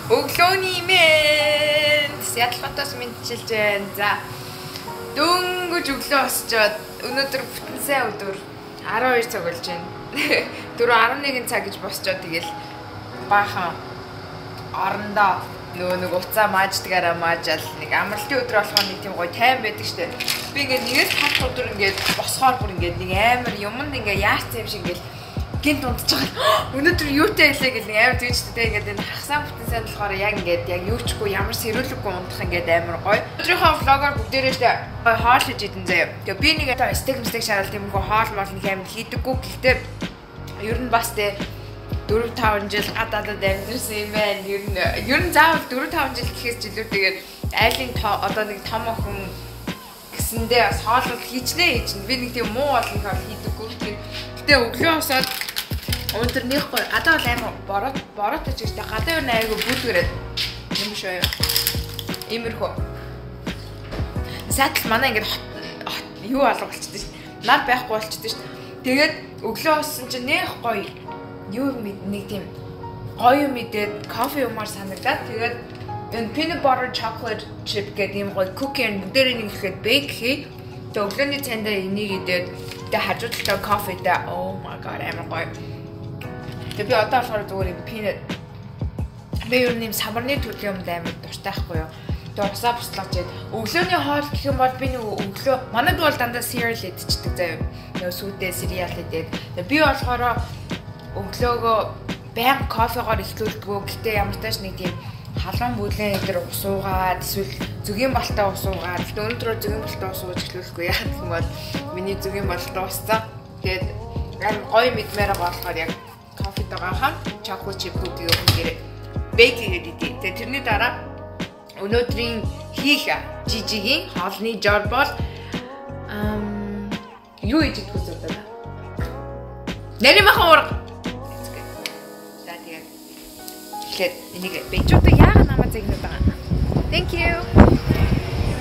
Өглөөний мэнд Seattle хотоос мэдчилж байна. За дөнгөж өглөө босчоод өнөөдөр бүтэн сайн өдөр 12 цаг болж байна. 4:11 цаг гэж босчоод тэгэл баахан орондоо нөгөө нэг уцаа мааждгаараа маажаал нэг амралтын өдөр болохоор нэг тийм гоё тайван байдаг штэ. Би ингээд нэгээс 5 өдөр ингээд босхоор бүр ингээд нэг амар юмд ингээд яарсан юм шиг ингээд гинт унтчих. Өнөөдөр юутай байлаа гэл нэг амар тэгжтэй те ингээд энэ хагасаа бүтэн сайн болохоор яг ингээд яг юучгүй ямар сэрүүлэггүй унтах ингээд амар гоё. Өдрийнхөө влогоор бүгдээрээ штэ хоол хийж идэн заяа. Тэгээ би нэг одоо стейк мстейк шаарал тиймэрхүү хоол мол нэг амар хийдэггүй. Гэхдээ ер нь бас те 4-5 жил гадаадад амьдарсан юм байна. Ер нь заавал 4-5 жил гэхээс ч илүүтэйгээр айлын одоо нэг том охин гэсэндээ бас хоол бол хийчнэ хийж. Би нэг тийм муу бол нэг хоол хийдэггүй. Гэтэ өглөө босоод өндөр нэх гоё. Гадаа бол амар бороотой ч гэжтэй. Гадаа ер нь айгүй бүдгэрээд юм шүү. Иймэрхүү. Сайтл манай ингээд юу алга болчихдээ шүү. Нар байхгүй болчихдээ шүү. Тэгээд өглөө болсон чинь нэх гоё. Юу нэг тийм гоё мэдээд кофе юмар санагдаад тэгээд энэ peanut butter chocolate chip гэдэг юм гоё cookie бүгдээрээ нэг ихэд bake хий. Тэгээд өглөөний цайндаа энийг идээд тэгээд хажуу талдаа кофетэй oh my god амар гоё. Тэгээд би одоо болохоор зүгээр юм peanut би ер нь юм самарны төрлийн юмд амар дуртай байхгүй юу. Тэгээд усаа буслаж яд. Өглөөний хоол гэх юм бол би нэг өглөө манад бол дандаа cereal идчихдэг заяа. Нөгөө сүйдээ cereal идээд. Тэгээд би болохоор өглөөгөө байнга кофегоор эхлүүлдэггүй. Гэтэ ямар ч тааш нэг тийм халуун бүлээн өдр ус уугаад эсвэл зөгийн балтай ус уугаад. Гэтэ өнөөдөр зөгийн балтай ус ууж эхлүүлэхгүй. Яа гэх юм бол миний зөгийн бал дууссан. Тэгээд амар гоё мэдмээр байгаа болохоор яг кофетойгоо хамт chocolate chip cookie өгөхөөр bake хийгээд идэ. Тэгээд тэрний дараа өнөөдрийн хийх жижигийн хоолны жор бол юу хийж идэх вэ одоо? Нарийн махан уурга. За тэгээд тэгэхээр энийг бэжүүдээ яагаад намайг загнаад байгаа юм? Thank you.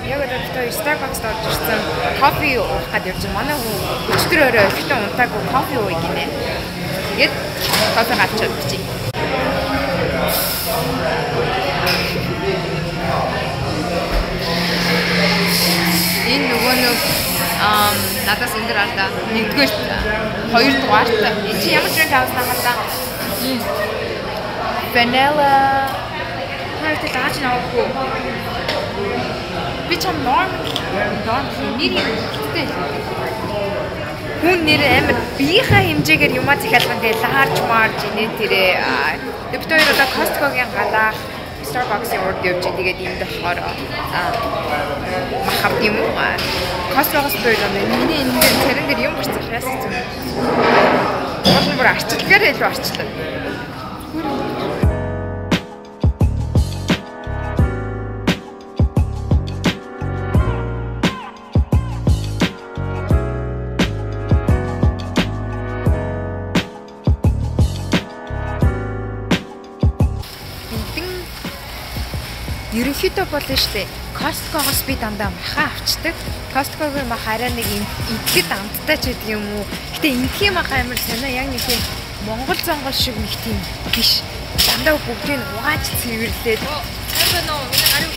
Яг одоо бид хоёр Starbucks-д орж ирсэн. Кофе уух гээд явж байна. Манай хүн өчигдөр орой ихтэй унтаагүй кофе ууя гинэ. Тэгээд кофе гарчаад бичиж. Энэ нөгөө нэг надаас өндөр алдаа. Нэгдүгээр хоёр дугаарт. Энд чи ямар drink авсан хаа? Vanilla. Хайртай дааж навахгүй. Би чам норм нэр юм хэрэгтэй. Хүн нэр амар биеийнхээ хэмжээгээр юмаа захиалган дээр large marge инээ тэрэ. Бид хоёр одоо Costco-гийн гадаах Starbucks-ийн урд явж тэгээд энд болохоор мах авд юм уу? Costco-гоос бий юм. Миний энэ дээр царин дээр юм гарсан хаяас хэцүү. Уул нь бүр арчилгаар илүү арчлаа. Ерөнхийдөө болно шүү дээ. Costco-гоос би дандаа маха авчдаг. Costco-гийн мах арай нэг идэхэд амттай ч гэдэг юм уу. Гэтэ энтхийн мах амар сонио яг нэг тийм Монгол зонгол шиг нэг тийм биш. Дандаа бүгдийг угааж цэвэрлээд. Сайн байна уу? Миний гарын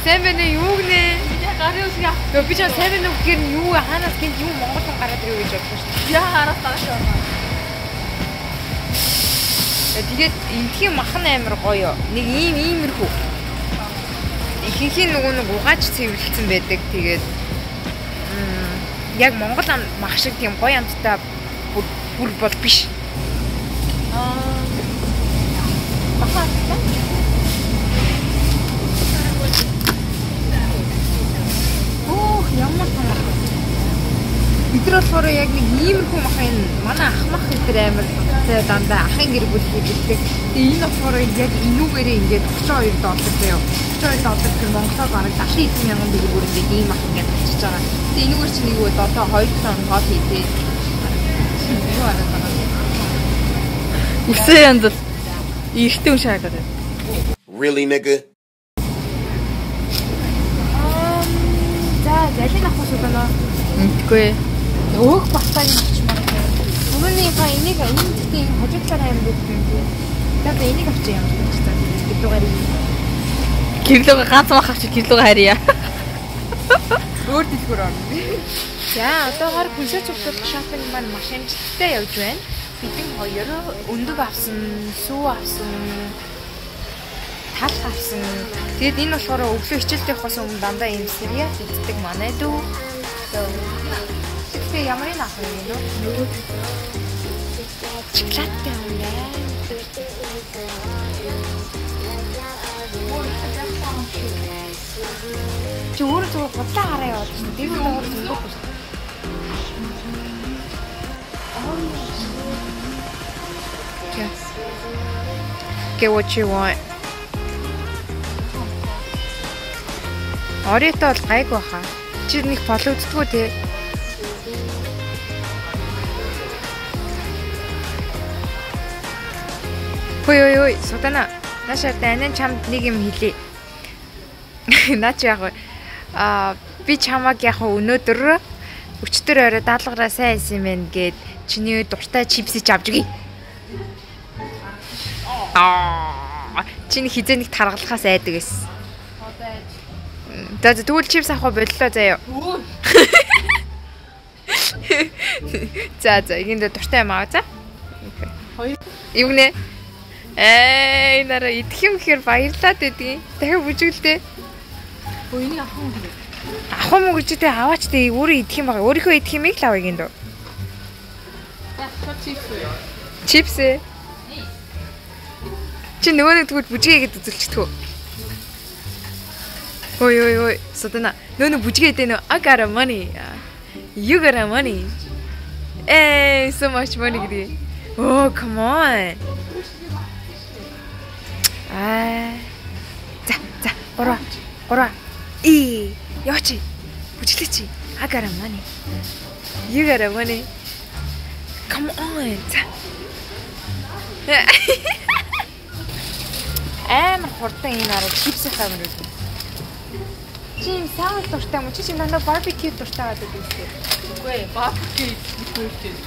сайн байна уу? Юу гинэ? Миний гарын үсгийг авах. Йоо би ч сайн байна уу гэхээр юу хаанаас гинт юу Монгол хүн гараад ирэв гэж бодлоо шүү дээ. Яа хараас гараад байна. Тэгээд энтхийн мах нь амар гоё. Нэг ийм иймэрхүү. Ихэнх нь нөгөө нэг угааж цэвэрлсэн байдаг. Тэгээд яг Монгол мах шиг тийм гоё амттай бүр бол биш. Мах амттай. Өөх ямар том мах. Бид нар болохоор яг нэг иймэрхүү мах энэ манай ах мах энэ амар дандаа ахын гэр бүл хийдэг. Тэгээ энэ болохоор яг энүүгээрээ ингээд 32 доллар заяа. 32 доллар гэхээр Монголоор бараг 70 хэдэн мянган төгрөгөөр ингээд ийм мах ингээд авчиж байгаа. Тэгээ энүүгээр чинь нэг одоо 2 тонн хоол хийдээ. Юу арга байгаа юм. Үсэн янз бол эрэгтэй хүн шиг харагдаад байна. Really nigga? За, залин авах уу байна? Мэдгүй. Өөх баттай юм авчмаар. Өмнөнийхөө энийг энэ гэхдээ энэ хажуу талаар амар өгдөг юм тий. За энийг авчих юм чи за. Гэрлүүгээр. Гэрлүүгээ ганц мах авчих гэрлүүгээ харьяа. Өөр дэлгүүр орно. За одоогоор хөлсөө цуглуулах шопинг маань маш амжилттай явж байна. Бидэн хоёр өндөг авсан, сүү авсан, талх авсан. Тэгээд энэ болохоор өглөө хичээлд явахаас өмнө дандаа ийм сериал иддэг манай дүү. Тэгэхээр ямар юм авах юм бэ? Шоколадтай юм байна. Чи өөрөө зүгээр худлаа хараа яваад чинь дэрэг доор зөнгөхгүй шүү. Yes. Get what you want. Орито бол гайгүй хаа. Чи нэг боловддгүү те. Хөөе ой ой, Судана. Наашаар данин чамд нэг юм хэлье. Наа чи яг би чамаг яг өнөөдөр өчтөр орой даалгавраа сайн хийсэн юм байна гэд чиний дуртай чипсийг авч өгье. Чиний хизээ нэг таргалахаас айдаг байсан. За тэгвэл чипс авах боллоо заяа. За за энд дуртай юм аа за. Хоёр. Юу нэ? Эй нараа идэх юм гэхээр баярлаад байдгийн. Дахиад бүжиглдээ. Өө энийг авах юм бэ? Авах юм уу гэж тэ аваач тэ өөрөө идэх юм байгаа. Өөрийнхөө идэх юмыг л авъя гин дөө. За чипс үү? Чипс ээ. Чи нөгөө нэг тэгвэл бүжгээ игээд үзүүлчихдэг үү? Ой ой ой, Судана. Нөгөө нэг бүжгээ идэ нөө. I got a money. You got a money. Hey, so much money гэдэг. Oh, come on. Аа. За, за, 3 3 И, яач. Бүжиглээч. I got a money. You got a money. Come on. За. Амар хурдан энэ араа чипсийнхаа мөр үү. Чи юм саул дуртай юм уу? Чи чинь дандаа барбекю дуртай байдаг юм шиг. Үгүй ээ, барбекю идэх үү.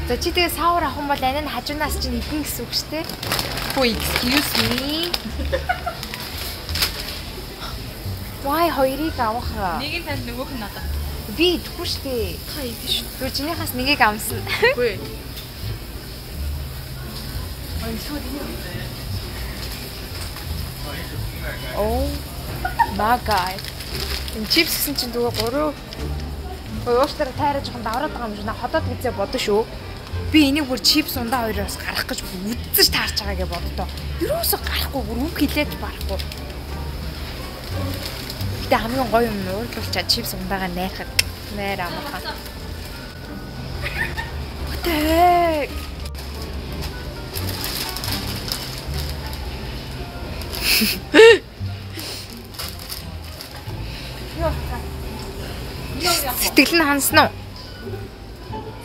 За чи тэгээ саур авах юм бол анин хажуунаас чинь идэн гэсэн үг шүү дээ. Хөө excuse me. Why хоёрыг авах? Нэг нь танд нөгөөх нь надад. Би идэхгүй шүү дээ. Та идэн шүү. Түр чинийхээс нэгийг амсна. Үгүй ээ. Ой сүү тийм. Oh my god. Энэ чипс гэсэн чинь зүгээр 3 уушлаараа тайраа жоохон давраад байгаа юм шиг. На ходоод гэзээ бодно шүү. Би энийг бүр чипс ундаа хоёроос гарах гэж үдцэж таарч байгаа гэж боддоо. Ерөөсөө гарахгүй бүр үг хэлээд барахгүй. Гэтэ хамгийн гоё юм нь уурлуулчаа чипс ундаагаа найрахад найр амархан. What the heck? Сэтгэл нь хансан уу?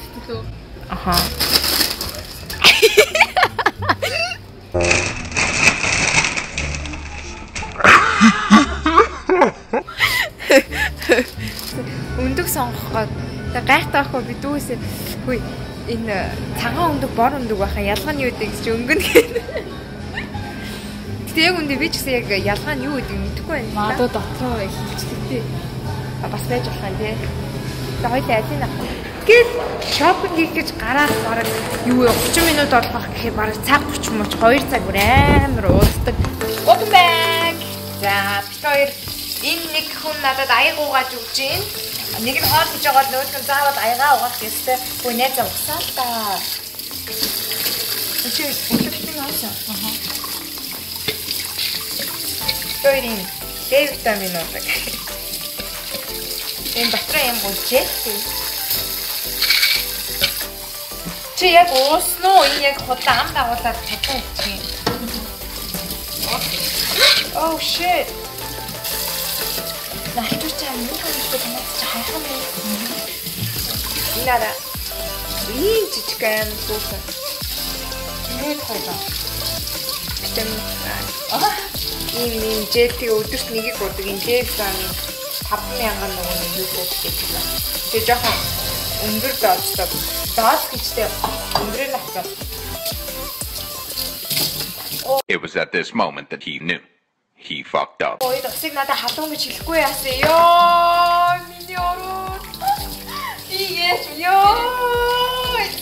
Сэтгэл үү? Аха. Өндөг сонгох гээд тэг гайхтай байхгүй би дүүсээ хүй энэ цагаан өндөг бор өндөг байхаа ялгаа нь юу гэдэг чи өнгөн гэх. Гэтэ яг үндэ би ч гэсэн яг ялгаа нь юу гэдгийг мэдэхгүй байна. Магадгүй дотроо хилчдэг. Бас байж болох юм тий. Тэгээ хоёлаа алийг авах. Тэгэл шопинг хийх гэж гараад бараг юу вэ 30 минут болох гэхээр бараг цаг 30 мөч 2 цаг бүр амар ууддаг. Welcome back. За бид хоёр энэ нэг хүн надад аяг угааж өгч гин. Нэг нь хоол хийж байгаа нөгөөх нь заавал аягаа угаах ёстой. Хөө найзаа угсаа л та. Чи өглөөний авсан. Аха. Хоёрын Д витамин уудаг. Энэ дотроо юм гүжээ. Чи яг уусан уу? Энэ яг худлаа ам дагуулад худлаа идчих юм. Oh shit. Налтуучаа нэг хүнтэй танаас чи хайх юм бэ? Энэ ара ийм жижиг аим суусан. Нэг хоёр. Витамин. Аа. Ийм жэлтийг өдөрт нэгийг уудаг. Энэ Д витамин 5000 нөгөө нэг юу гэдэг юм. Тэгээ жоохон өндөр дозтой. Доз гэжтэй өндрөө нь авсан. It was at this moment that he knew. He fucked up. Ой, усыг надад халуун гэж хэлэхгүй яасан. Йоо, миний ороо. Би яаж ёо.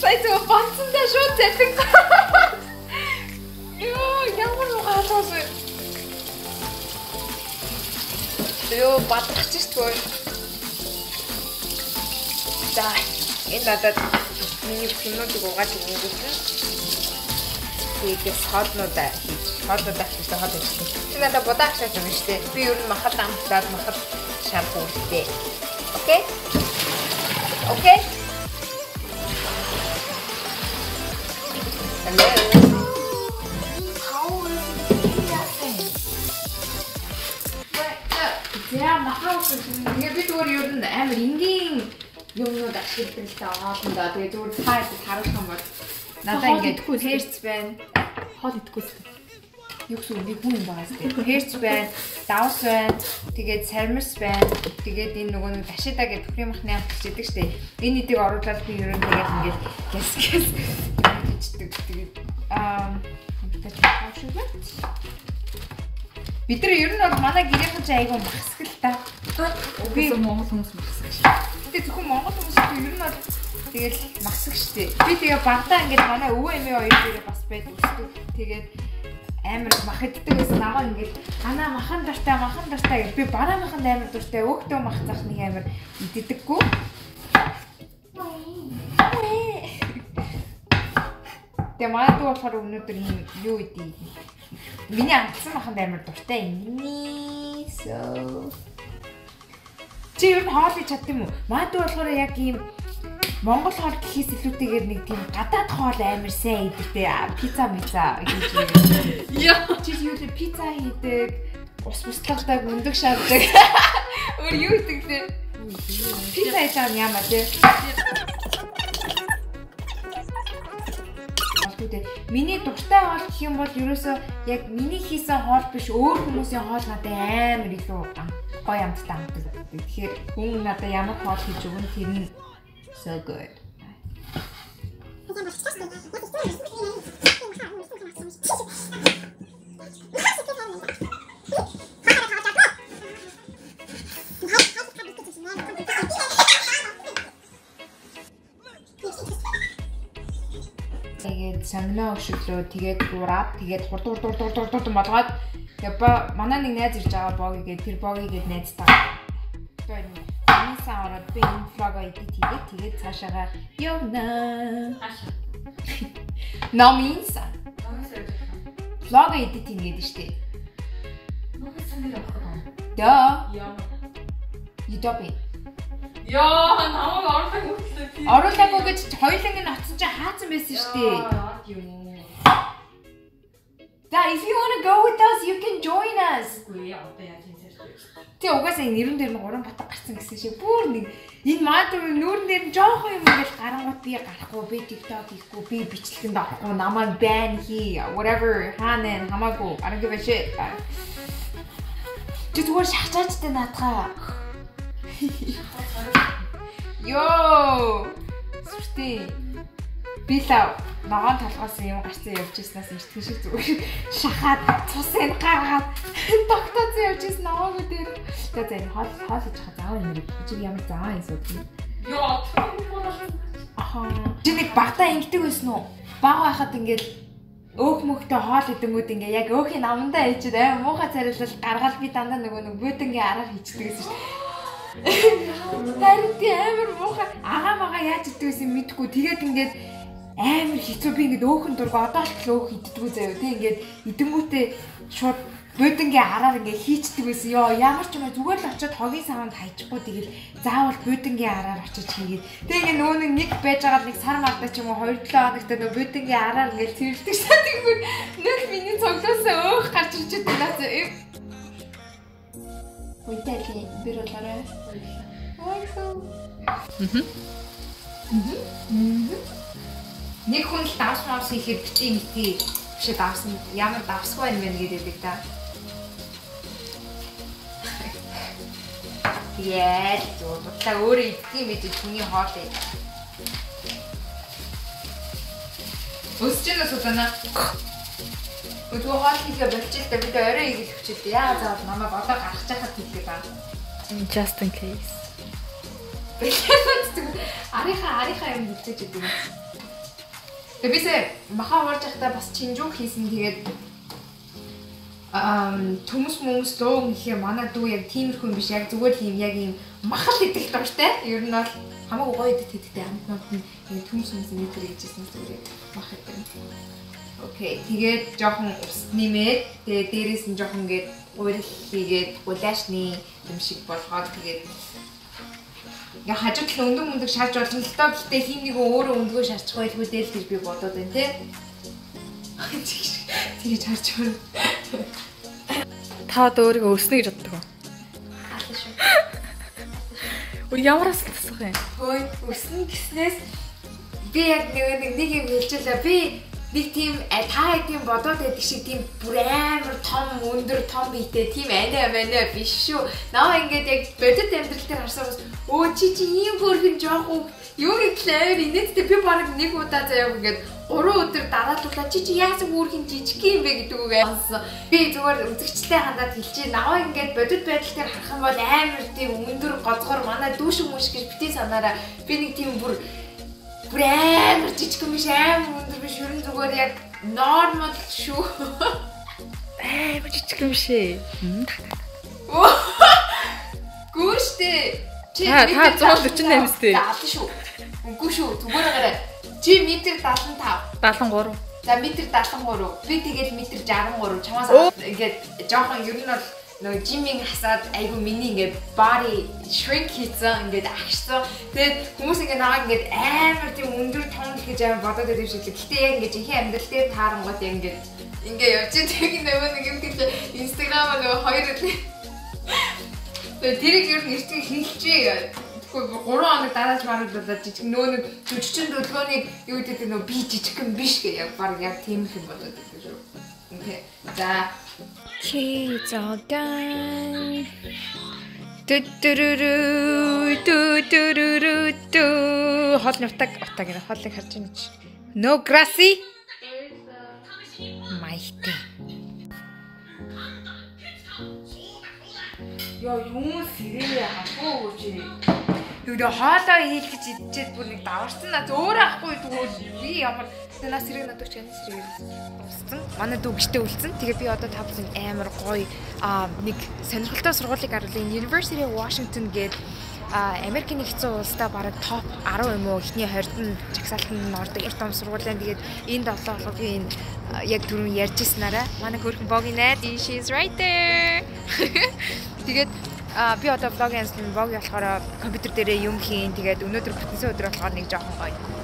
Сая зөв бацсандаа шууд зэлэг. Ёо, ямар халуун вэ? Ёо, бадрах ч шүү. За, энэ надад миний юмнуудыг угааж өгөнгүүт нь тэгээд хоолнуудаа хийж, хоолнуудаа хийхдээ хоол хийсэн. Чи надад будаа авчирч өгнө шүү дээ. Би ер нь махад амтлаад махад шар бүрдээ. Окей? Окей? Hello. За, махаа өгсөн. Тэгээ би зүгээр ер нь амар энгийн юмнууд ашигладаг л та хоолндоо. Тэгээ зүгээр та хэд харуулах юм бол надаа ингээд перц байна. Хоол идэхгүй л. Юу гэсэн үг би хүн юм байгаа зү. Перц байна, давс байна, тэгээд сармис байна. Тэгээд энэ нөгөө нэг дашида гэдэг төхрийн махны амт гэж яддаг штэ. Энэ эдийг оруулаад би ер нь тэгээд ингээд гэс гэс хийждэг. Тэгээд бид нар ер нь бол манай гэрийнхэн ч айгүй махсаг л та. Би Монгол хүмүүс махсаг шүү. Тэгээ зөвхөн монгол хүмүүс ер нь бол тэгэл махсаг шүү дээ. Би тэгээ багтаа ингээд манай өвөө эмээ хоёр дээрээ бас байдаг өсдөг. Тэгээд амар мах иддэг байсан. Намаа ингээд анаа махан дуртай, махан дуртай гэж би бараа маханд амар дуртай. Өөхтөө мах зах нэг амар иддэггүй. Тэгээ манай дүү болохоор өнөөдөр юм юу идээ. Миний амтсан маханд амар дуртай юм. So чи ер нь хоол хийж чадд юм уу? Манай дүү болохоор яг ийм Монгол хоол гэхээс илүүтэйгээр нэг тийм гадаад хоол амар сайн иддэг те. Пицца мица гэж. Яа. Чи юу л пицца хийдэг, ус буслахдаг, өндөг шаарддаг. Өөр юу хийдэг лээ? Пицца хийж байгаа юм яамаа те. Миний дуртай хоол гэх юм бол ерөөсөө яг миний хийсэн хоол биш өөр хүмүүсийн хоол надад амар илүү гоё амттай амтдаг. Тэгэхээр хүн надад ямар хоол хийж өгөн тэр нь so good. Тэгээд сомино өшөглөө, тэгээд ураад, тэгээд хурд болгоод тэгээ манай нэг найз ирж байгаа боги гээд тэр боги гээд найзтайгаа миний сан ороод би энэ влого эдит хийгээд тэгээд цаашаагаа явна. Номын сан. Влого эдит хийгээд штэ. Номын сан дээр явах гэдэг. Да. Яа. YouTube. Яа, намайг оруулаагүй хөтлөө. Оруулаагүй гэж хоёуланг нь очсон чинь хаацсан байсан шүү дээ. Яа, юм уу. За, if you want to go with us, you can join us. Үгүй одоо яаж юм зэрэг. Тэг угаасаа энэ нэрэн дээр нь 3 батга гарсан гэсэн шиг бүр нэг энэ маад нүүрэн дээр нь жоохон юм ингээл гарангуут би гарахгүй, би TikTok хийхгүй, би бичлэгэнд орохгүй, намайг ban хий, whatever, хаана хамаагүй, I don't give a shit. Чи зүгээр шахачаачтай наадхаа. Йоо! Сүртэй. Би л ногоон толгоос юм гарсан явж ирснээс эртгэн шиг зүгээр шахаад цусыг гаргаад тогтооцсон явж ирсэн ногоогоо дээр. За за энэ хоол хийж байгаа заавал юм. Чи ямар заа юм асуудаг. Йоо. Аха. Чи нэг багтаа ингэдэг байсан уу? Баг байхад ингээл өөх мөхтэй хоол идэнгүүд ингээ яг өөхийн намандаа ээжээд аим муухай царилал гаргаал би дандаа нөгөө нэг буудангийн араар хийчихдэг гэсэн шүү. Харин тий амар муухай агаа магаа яаж иддэг гэсэн мэдэхгүй. Тэгээд ингээд амар хэцүү би ингээд өөхөн дург одоо л өөх иддэггүй заяа. Тий ингээд идэнгүүтээ шууд буудангийн араар ингээд хийчдэг байсан. Йоо ямар ч юм зүгээр л очиод хогийн саванд хайчихгүй тэгэл заавал буудангийн араар очиж хийгээд. Тэгээ ингээд нөгөө нэг байж байгаа нэг сар мардаа ч юм уу 2-7 хоногт нөгөө буудангийн араар ингээд цэвэрлдэг шээ. Тэгвэл нэг миний цоглоосоо өөх гарч ирж байгаа наац. Үнтэй бэр болоорой. Нэг хүн л давс мавс хийхэд бити мити биш давсан ямар давсгүй юм бэ гэдэг да. Яа, зөв. Та өөрөө идэх юм гэж хүний хоол ээ. Өсөж байна уу Сузана? Өдгөө хоол хийхээ болчихлоо. Бид орой хийх хөвчөлтэй. Яа заавал намайг одоо гаргах чахад хийдэг ба. Just in case. Арийнхаа юм хилцээж идэв. Тэгээ бисээ маха уурж байхдаа бас чинжүүх хийсэн. Тэгээд төмөс мөмөс луун гэхээр манай дүү яг тиймэрхүү юм биш. Яг зүгээр л юм яг юм махал идэх дуртай. Ер нь бол хамаагүй гоё идэх гэдэгтэй амтнууд нь яг төмөс мөмөс нэтэр хийжсэн зүгээр мах идэх. Окей. Тэгээд жоохон ус нэмээд тэгээд дээрээс нь жоохон ингээд гурил хийгээд гулаашны юм шиг болгоод тэгээд яг хажуу талын өндөг мөндөг шарж болно л доо. Гэтэ хин нэг өөрөө өндгөө шарчих байлгүй дээ л гэж би бодоод байна те. Тэгэж харж байна. Та одоо өөрийгөө өснө гэж боддог уу? Алла шүү. Өө ямар асуулт асуух юм? Хөөе, өснө гэснээс би яг нэг юм хэлчихлээ. Би нэг тийм та тийм бодоод байдаг шиг тийм бүр амар том өндөр том биетэй тийм анаа манаа биш шүү. Наа ингээд яг бодит амьдрал дээр харсаар бас өө чи ийм хөөрхөн жоох уу юу гэтэл амар инээдтэй би бараг нэг удаа заяа ингээд 3 өдөр дараалуулаа чи яасан хөөрхөн жижиг юм бэ гэдэг үг сонссон. Би зүгээр үзэгчлээ хандаад хэлчихье. Наа ингээд бодит байдал дээр харах юм бол амар тийм өндөр гоцгор манай дүүшин мүш гэж бити санаараа би нэг тийм бүр амар жижиг юм биш, амар өндөр биш, ер нь зүгээр яг нормал шүү. Амар жижиг юм биш ээ. Гүү штэ. Чи та 148 сте. Алан шүү. Үгүй шүү. Зүгээр гараа. Чи метр 75. 73. За метр 73. Би тэгэл метр 63. Чамаас ингээд жоохон ер нь бол нөгөө жимийн хасаад айгу миний ингээд body shrink хийсэн ингээд агшсан. Тэгээд хүмүүс ингээд намайг ингээд амар тийм өндөр том л гэж амар бодоод байдаг шиг л. Гэтэ яг ингээд жинхэнэ амьдрал дээр таарангууд яг ингээд ингээд явж байгаа нөгөө нэг юм гэлээ Instagram нөгөө хоёр л. Тэгээд тэрийг ер нь эртний хэлчихье. Тэгэхгүй 3 хоног дарааж маруулаад жижиг нөө нэг жүжигчин дөлгөөнийг юу гэдэг нөгөө би жижигхэн биш гэх яг баг яг тийм их юм бодоод байдаг шүү. Окей. За Okay, it's all done. Ту-ту-ру-ру, ту-ту-ру-ру-ту. Хоолны утаг гэнэ хоолыг харж байна чи. No grassy. Маягтай. Йоо, юм сэрээ хахгүй чи. Юу хоолоо хийлгэж идчихэд бүр нэг даварсан наа. Өөрөө ахгүй тэгвэл би ямар наа сэрэг надад ч гэнэ сэрэг устсан. Манай дүү гэртээ үлдсэн. Тэгээ би одоо та бүхэн амар гоё нэг сонирхолтой сургуулийг харуулъя. University of Washington гээд Америкийн нэгдсэн улсдаа бараг топ 10 юм уу эхний 20-д нь жагсаалтанд нь ордог их том сургууль байна. Тэгээд энэ 7 хоног би энэ яг түрүүн ярьж ирсэнараа манай хөөрхөн Боги найз she is right there. Тэгээд би одоо влог янзлан Боги болохоор компьютер дээрээ юм хийн. Тэгээд өнөөдөр бүтэнсэн өдөр болохоор нэг жоохон гоё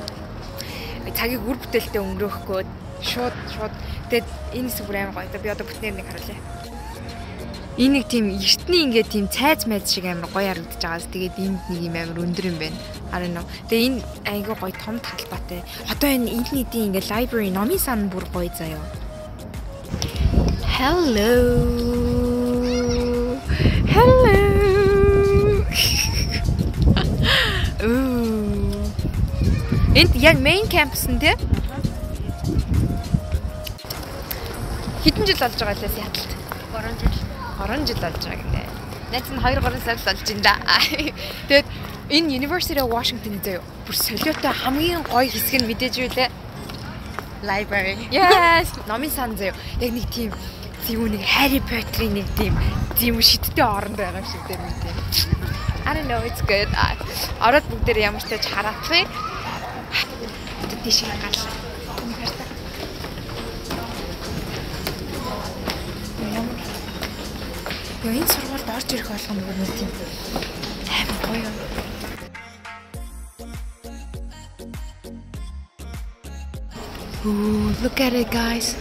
цагийг үр бүтээлтэй өнгөрөөх гээд шууд тэгээд энэ хэсэг бүр амар гоё. Би одоо бүтнээр нэг харуулъя. Энэ нэг тийм эртний ингээд тийм цайз майз шиг амар гоё харагдаж байгаас тэгээд энд нэг юм амар өндөр юм байна. I don't know. Тэгээд энэ айгүй гоё том талбайтай. Одоо энэ нийтийн ингээд library номын сан бүр гоё заяа. Hello. Hello. Энд яг main campus нь тий? Хэдэн жил болж байгаа лээ Сиэтлд? 3 жил. 3 жил болж байгаа гинэ. Найз нь 2-3 сар л болж байна да. Тэгээд энэ University of Washington заяа бүр солиотой хамгийн гоё хэсэг нь мэдээж юу лээ? Library. Yes, номын сан заяа. Яг нэг тийм юу нэг Harry Potter-ийн нэг тийм шидтэй оронд байгаа юм шиг тийм нэг тийм. I don't know, it's good. Ороод бүгдээр ямар ч тач хараацъя. Тийш гал. Харта. Ямар. Яа энэ сургуульд орж ирэх болгоно бүр нэг тийм амар гоё юм. Ooh, look at it guys.